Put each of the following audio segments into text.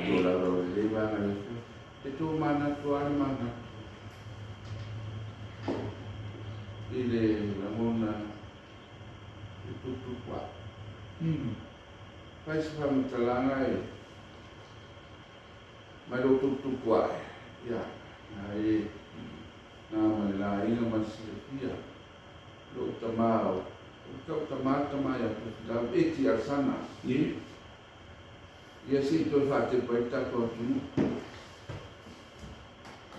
tolaulau lelei vaega i le afiafi. E tomanatu lava le manatu i le lagona e tutupu ae. Fai se faamatalaga e mai lou tutupu ae, ia, na e na ma le laina ma le silafia lou tama o tau tama tama ia Tofilau Eti Alesana. Ia se i toe faatepa ai le tatou atunuu.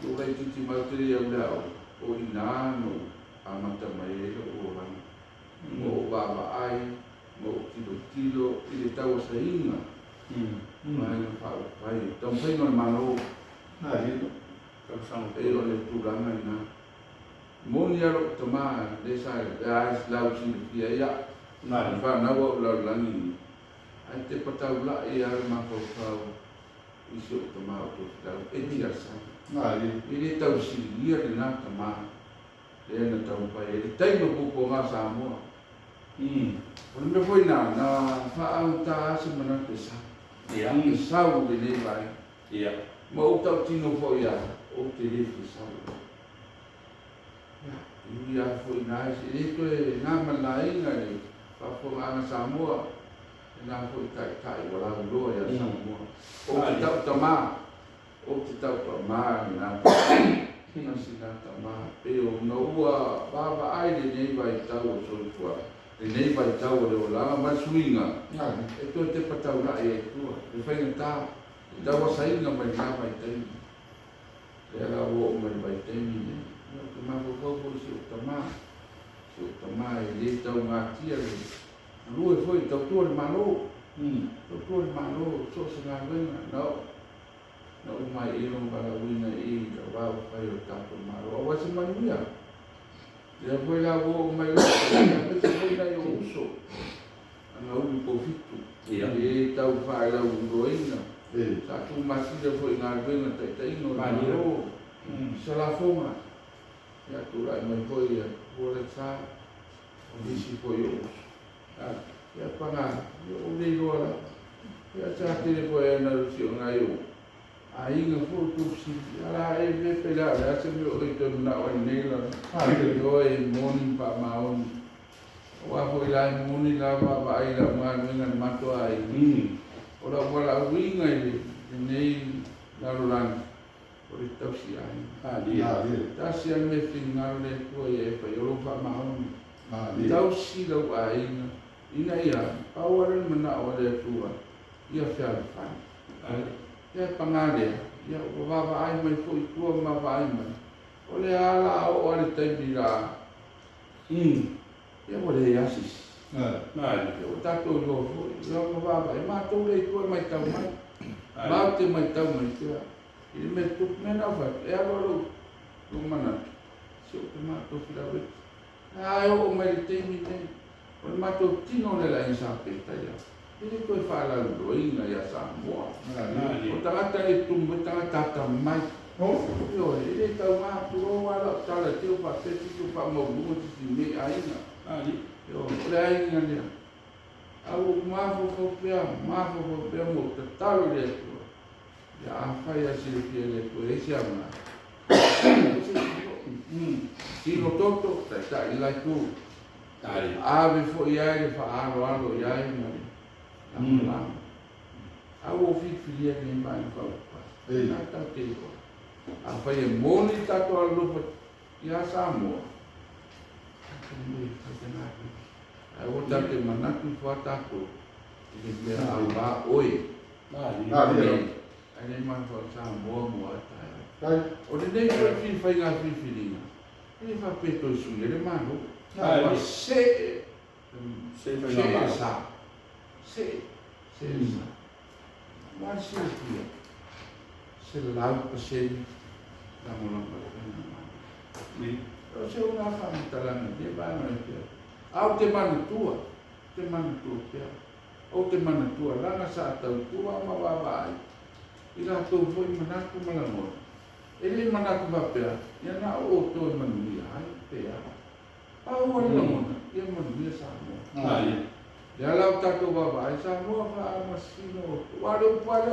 Lou laitiiti mai ou te le iau le aoga, o i ina na ou amata mai ai lou olaga. Ma ou vaavaai ma ou tilotilo i le tauasaina vaega faaupufai, taumafaiga o le Malo. E o le tulaga lena. Moni lava lou tama lea sa lau silafia ai au, i fanau au i le lalolagi nei, ae tepa taulai lava le mafaufau i si ou tama o Tofilau, Eti Alesana. E le tausiligia lena tama lea na taumafai ai le taimi o puapuaga a Samoa. O le mea foi lena na faaauta lava se manatu e sau. E sau i lenei vaega. Ma ou tautino foi lava, ou te le fia sau. Ia, e ui lava foi i ina, e le toe na ma le laina i le faafofogaaga Samoa, lena foi taitai ua lauiloa ia Samoa. Ou te tau tama, ou te tau tama lena tama, tasi lena tama, pei ona ua vaavaai lenei vaitau o le soifuaga, lenei vaitau o le olaga ma le suiga, e toe tepa taulai ai i tua, le faigata, le tauasaina mai lena vaitaimi. Lea la ua oo mai le vaitaimi lenei, ia ou te mafaufau foi i si ou tama, si ou tama e le taugatia le galue foi e tautua le Malo, tautua le Malo i so o se galuega. Na oo, na uma ai i lona valaauina i i le va upufai o le tatou Malo aua se manuia. Lea foi la ua oo mai lou taimi, aemaise foi nai ou uso, Agaulu Kofitu, e tau faelauiloaina, sa tumasina foi i galuega taitaiga o le Malo, Salafoga, ia tulai mai foi ia Pualesa, o nisi foi o uso. Ia paga, ia ua le iloa lava. Ia sa tele foi ana si o nai ou aiga foi o tuufesili, ala e mea pe le a o le a se mea o e toe manao ai nei la. Ioe, e moni ma faamaoni. Aua foi la e moni la vaavaai i lau galuega i le matou aiga. O lau valaauina i lenei lalolagi, o le tausi aiga. Tasi lava le mea e finagalo le Atua ia e fai, o lou faamaoni. Tausi lou aiga, ina ia pau lava lea o le manao o le Atua, ia fealofani. Ia paga lea, ia ua vaavaai mai foi i tua ma vaavaai mai, o lea lava o le a oo lava le taimi la Ia ua leai lava se isi. Ia ua tatou iloa foi, ia ua vaavaai, matou lea i tua e matau mai. Matou te matau mai pea i le mea e tupu. Mea na ou fai atu, e alu lava lou manatu, se ou te matou filaueti. A e oo mai i le taimi lenei, o le matou tino lea le aiga Sa Peta ia, e le toe faalauiloaina ia Samoa. O tagata e tumu ai tagata atamai. Ioe, e le tauga, tulou lava lau tala i te i ua faapea se isi ua faamaualuluga se isi i lenei aiga. Ioe, o le aiga lea. A ua ou mafaufau pea, mafaufau pea ma ou tatalo i le Atua, ia afai lava silafia e le Atua e leai se aoga, tino toto, taitai le la itu. Ave foi ai le faaaloalo i ai ma le lagolago. A ua ou filifilia lenei vaega faaupufai, lena tatou te iloa. Afai e moni le tatou alolofa ia Samoa, tatou o e fai le galuega. Ae aua tatou te manatu ifo lava tatou i le mea aua oe. Ae le mafaufau Samoa mo a taeao. O lenei foi faiga filifiliga, e le faapea e toe sui ai le Malo. Ua see, see le sa. See, see le sa. Aua le silafia, 100% lagolago i le Faigamalo. O se uga faamatalaga i lenei vaega o le afiafi. Ae ou te manatua, ou te manatua pea, ou te manatua leaga sa tautua ma vaavaai i latou foi manatu ma lagona. E le manatu faapea, ia na o outou e manuia ai pe a. Pau lava le lagona, ia manuia Samoa. Lea la ua tatou vaavaai Samoa faamasino aua o le upu lava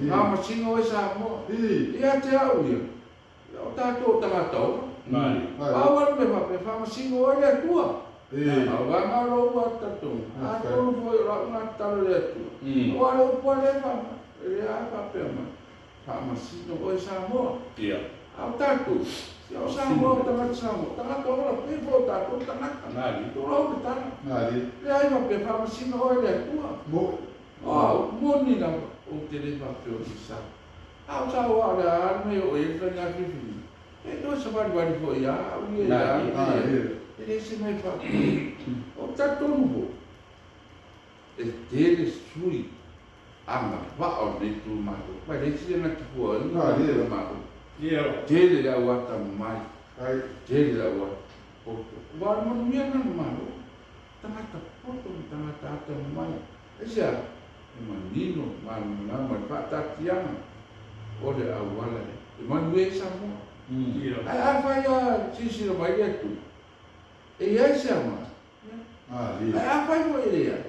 lea, faamasino oe Samoa. Ia te au ia, o tatou o tagata ola. Pau lava le mea faapea, faamasino oe le Atua. A o vaega o lou lava talitonuga, atonu foi o lau lena tatalo i le Atua, aua o le upu lava lea e fai mai, lea lava e faapea mai, Faamasino oe Samoa. A o tatou, ia o Samoa o tagata Samoa, tagata ola pei foi o tatou tagata. Tulou le tala. Leai faapea faamasino oe le Atua. O au, moni lava, ou te le faapea o se sao. A o sao a o le a le mea e oo i ai le faiga filifiliga? E toe savalivali foi ia au ia i a le mea ia. E leai se mea e faapea. Ou te talitonu foi, e tele sui agavaa o lenei itumalo. Ma e leai se gatafuaina o le Malo. Tele le au atamamai, tele le au poto. Aua o le manuia lena o le Malo, tagata poto ma tagata atamamai. Aisea? E manino ma malamalama le faataatiaga o le auala e manuia ai Samoa. Ae afai lava silasila mai le Atua, e i ai se aoga, Ae afai foi e leai,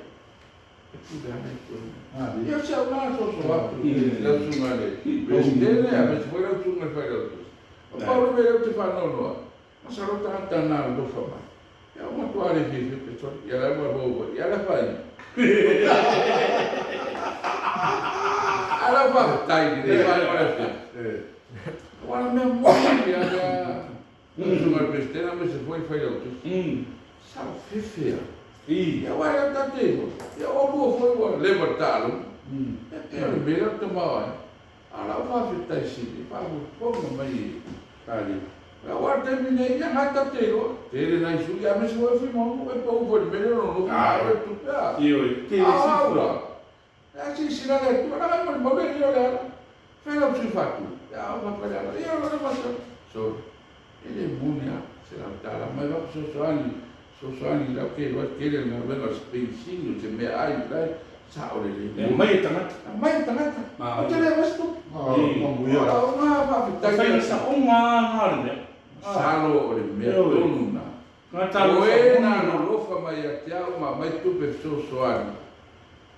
e pule lava le Atua i mea. Ia o si au lena soso atu i lau susuga i le Peresetene aemaise foi lau susuga i le Failautusi. O pau le mea lea ou te faanoanoa ai, masalo tagata na alofa mai, ia ua matua le fiafia pe soli, ia la ua fou foi, ia la fai. Ae lau faafetai i lenei vaega o le afiafi. Aua o le mea moni lava lea. Lau Susuga i le Peresetene aemaise foi le Failautusi, sa o fefe a. Ia aua e le o tate iho, ia oulua foi ua leva le taaloga. E pei o le mea lea o le tamaoaiga. A o lau faafetai sili e faafofoga mai e Tali. Aua o le taimi nei, ia na tate iloa, tele nai sui aemaise foi o Fuimaono e pau foi i le mea lea o nonofo ma ave le tupe a. A o au la, Ae silasila le Atua, leaga e molimau le Alii o le ala. Fai lau sui faatu, ia o fapa le ala, ia o le masa. Sorry, e le moni lava, $100 mai va fesoasoani, fesoasoani lau ke iloa tele le galuega o se penisini o se meaai lai, sao lelei. E aumai e tagata. Aumai e tagata. Ou te le aumai se tupe. O lau na faafetai. O faiga saoga lava na o le mea. Masalo o le mea tonu na. O e na alolofa mai ia te au ma aumai tupe fesoasoani,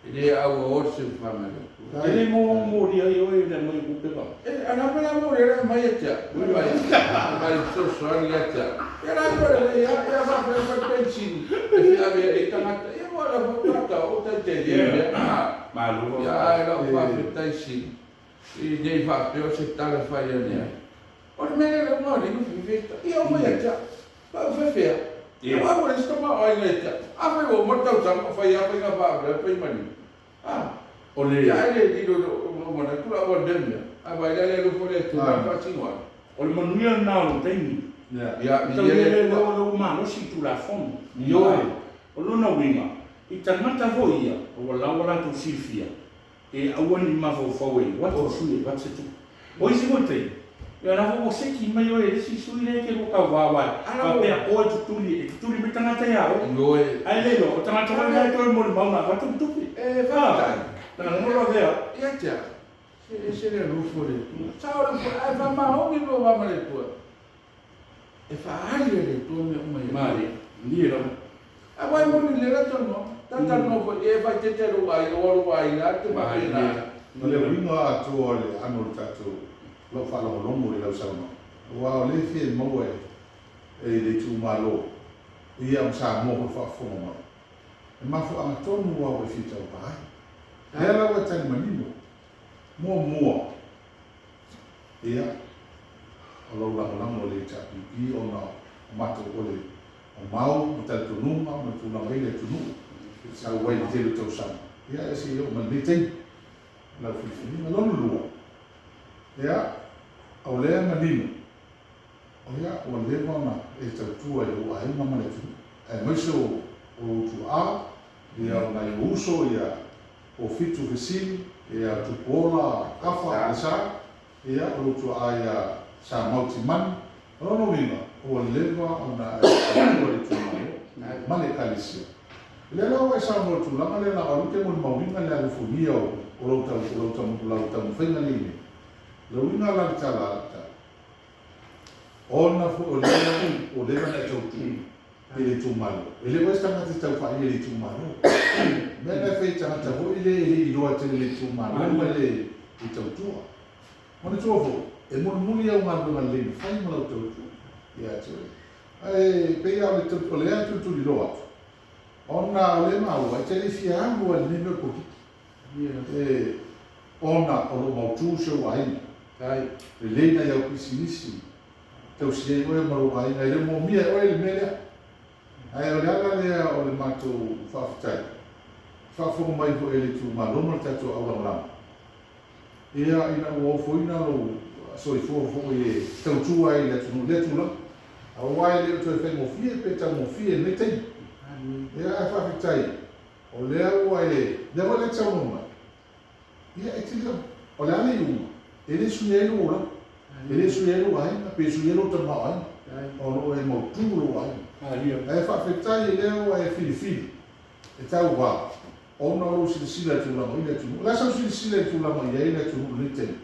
E le auaoa le seufaga i le Atua. E le momolia ai oe i le aumai o tupe va. E ana ma la molia le aumai ia te au. Aumai, aumai fesoasoani ia te au. Ia la ua lelei lava, ia faapea mai le penisini e fia ave ai tagata. Ia ua la foi tagata o taitailia le mea. Malo. Ia ae lau faafetai sili i nei faapea o se tala fai ane ai. O le mea lea le uma o le fifita. Ia uma ia te au. Pau fefea. Ia aua ua leai se tamaoaiga ia te au. Afai ua uma le tausaga o fai lava faiga faavae o fai maliu. A! O le. Ia ae le lilo i lou manatu la ua lea mea. A vaai la le alofa o le Atua ma le faasino atu. O le manuia lena o lou taimi. Ia, Tau ia le le lea Atua. ua malosi i Tulafono. Ioe. O lona uiga, i tagata foi ia ua lawa latou silafia, E aua ne i mafaufau e alu atu le sui e avatu se tupe. O isi foi taimi, ia o la foi ua seki mai oe e le isi sui lea e te lua tauva aua e faapea oe tutuli, e tutuli mai tagata ia oe. Ae le iloa, o tagata foi la e toe molimau na avatu le tupe. E faafetai. Na lagona lea. Ia te au, se ese le alofa o le Atua. Sao le upu, ae faamaoni lua va ma le Atua. E faaali e le Atua mea uma ia te Malie, malie lava. Aua e moni lelei la talanoa. Ta talanoa foi e faaeteete i lou aiga, aua o lou aiga lava e te faapena ai. O le uiga atoa o le ano o le tatou lau faalogologo i lau saunoaga, aua o lea e fia maua e le itumalo ia ma Samoa foi faafofoga mai, e mafuaaga tonu lava ua e fia tauva ai. Lea la ua e tali manino, muamua, ia, o lau lagolago i le HRPP ona o matou o le o mau ma talitonuga ma le tulaga i le atunuu e sau ai i le tele o tausaga, ia e se i oo mai lenei taimi lau filifiliga. Lona lua, ia, o lea e manino, ia, ua leva ona e tautua i lou aiga ma le atunuu, aemaise o lou tuaa, ia, o nai ou uso, ia, o Fitu Fesili, ia, Tupuola Kafa Lesa, Ia, o lou tuaa ia Samau Timani, o lona uiga, ua leva ona e tautua i le itumalo ma le Ekalesia. O lea la ua e saunoa i le tulaga lea leaga o lea ou te molimauina le alofogia o lou tau, o lau tau, lau taumafaiga lea i nei. O le uiga la o le tala a lau tala, ona foi o lea ua leva ona e tautua. I le itumalo. E le o ai se tagata e tau faia i le itumalo. O le mea lena e fai e tagata foi lea e le i iloa tele i le itumalo ma le i tautua. Manatua foi, e mulimuli au galuega lelei na fai ma lau tautua ia te oe. Ae pei lava o le o lea e tulituliloa atu, ona o lea e maua e te le i fia alu lava i lenei mea o le polokiki. E, ona o lo o mautu si ou aiga. Lelei nai au pisinisi, tausi ai oe ma lou aiga, e le o moomia e oe le mea lea. Ae o le ala lea o le matou faafetai, faafofoga mai foi e le itumalo ma le tatou aulagolago, ia, ina ua ofoina lou soifua foi e tautua ai i le atunuu i lea tulaga. Aua e le o toe faigofie pe taugofie i lenei taimi. Ia, ae faafetai, o lea ua e, lea foi la e te saunoa mai, ia, e te le o, o le a le iuga, e le suia ai lou olaga, e le suia ai lou aiga, pe suia ai lou tamaoaiga, o lo o e mautu lou aiga. Ae faafetai o lea ua e filifili e tauva, ona o lou silasila i le tulaga o i ai le atunuu. O le a sau silasila i le tulaga o i ai le atunuu i lenei taimi?